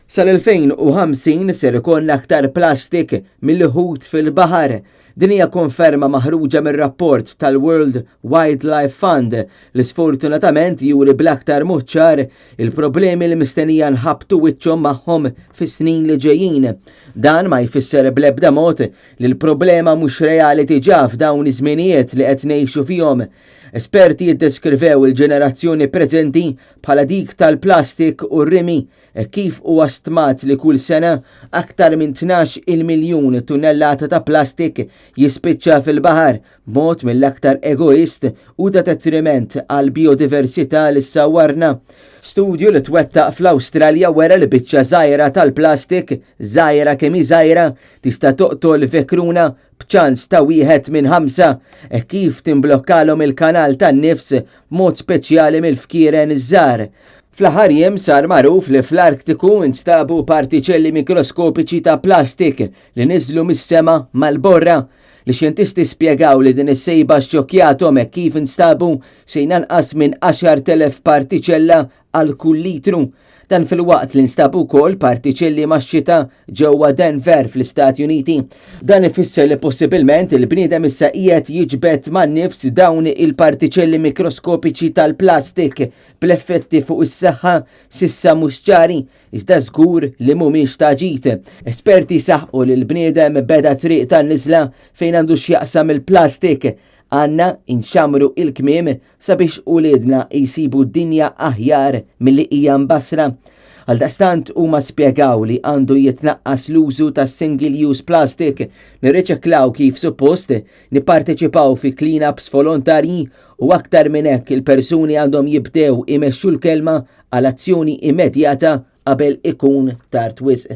Sal-2050 ser ikollna aktar plastik milli ħut fil-baħar. Din hija konferma maħruġa mir-rapport tal-World Wildlife Fund li sfortunatament juri bl-aktar mod ċar il-problemi li mistennija nħabbtu wiċċhom magħhom fis-snin li ġejjin. Dan ma jfisser bl-ebda mod li l-problema mhux reali diġà f'dawn iż-żminijiet li qed ngħixu fihom. Esperti jiddeskrivew il-ġenerazzjoni preżenti bħala dik tal-plastik u r-rimi hekk kif huwa stmat li kull sena aktar minn 12-il miljun tunnellata ta' plastik jispiċċa fil-baħar b'mod mill-aktar egoist u ta' detriment għall-bijodiversità li ssawwarna. Studju li twettaq fl-Awstralja wera li biċċa żgħira tal-plastik, żgħira kemm hi żgħira, tista' toqtol fekruna b'ċans ta' wieħed minn ħamsa, hekk kif timblokkalhom il-kanal tan-nifs b'mod speċjali mill-fkieren iż-żgħar. Fl-aħħar jiem sar magħruf li fl-Arktiku instabu partiċelli mikroskopiċi ta' plastik li niżlu mis-sema mal-borra. L-xjentisti spjegaw li din is-sejba xxokkjathom hekk kif instabu xejn anqas minn 10,000 partiċella għal kull litru. Dan filwaqt li nstabu wkoll partiċelli max-xita ġewwa Denver fl-Istati Uniti. Dan ifisser li possibilment il-bniedem issa qiegħed jiġbed man-nifs dawn il-partiċelli mikroskopiċi tal-plastik bl-effetti fuq is-saħħa s'issa mhux ċari, iżda żgur li mhumiex ta' ġid. Esperti saħqu li l-bniedem beda triq tan-niżla fejn għandu x'jaqsam il-plastik. Għandna inxamru il-kmiem sabiex uliedna jsibu dinja aħjar milli hija mbassra. Għaldaqstant huma spjegaw li għandu jitnaqqas l-użu ta' single-use plastic, nirriċiklaw kif suppost, nipparteċipaw fi clean-ups volontarji u aktar minn hekk il-persuni għandhom jibdew imexxu l-kelma għal azzjoni immedjata qabel ikun tard wisq.